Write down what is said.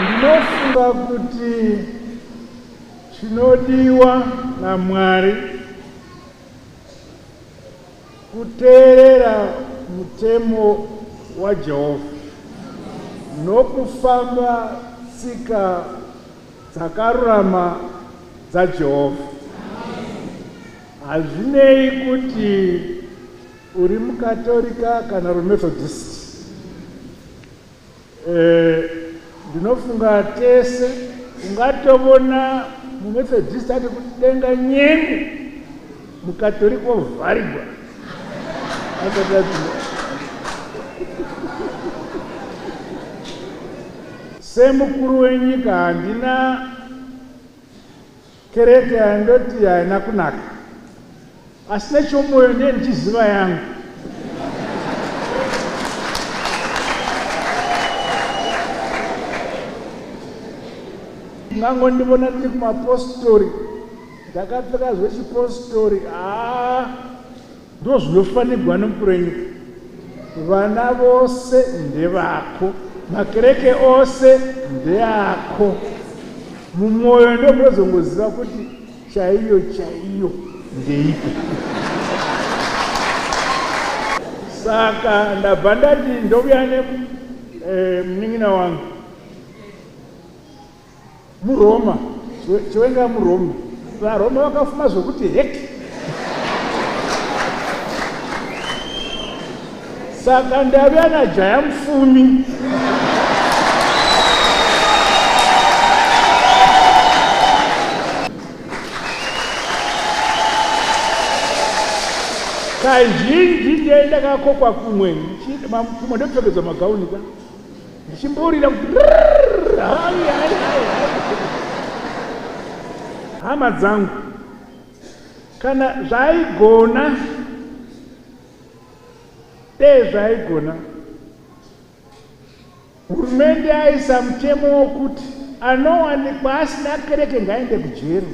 Ndinofunga kuti chinodiwa naMwari kuteerera mutemo waJehovha nokufamba tsika dzakarurama dzaJehovha. Hazvinei kuti uri muKatorika kana uri Methodist. Ndinofunga tese ungatovona muMethodist ati kudenga nyengu, muKatorika ovharigwa asati apinda. Semukuru wenyika handina kereke yandoti haina kunaka, asi nechomoyo ndiye ndichiziva yangu. Ungangondivona ndiri kumapostori ndakapfeka zvechipostori, haa, ndozvinofanirwa nemukuru wenyika. Vana vose ndevako, makereke ose ndeako. Mumwoyo ndo munozongoziva kuti chaiyo chaiyo ndeipi. Saka ndabva ndati ndovuya nemunin'ina wangu muRoma, Chiwenga muRoma. VaRoma vakafuma zvokuti heki. Saka ndavuya naJaya Mufumi. Kazhinji ndiye ndakakokwa kumwe, kumwe ndopfekedzwa magauni ka, ndichimborira kuti hai hai hai hai. Hama dzangu, kana zvaigona, dei zvaigona, hurumende yaisa mutemo wokuti anowanikwa asina kereke ngaende kujeri.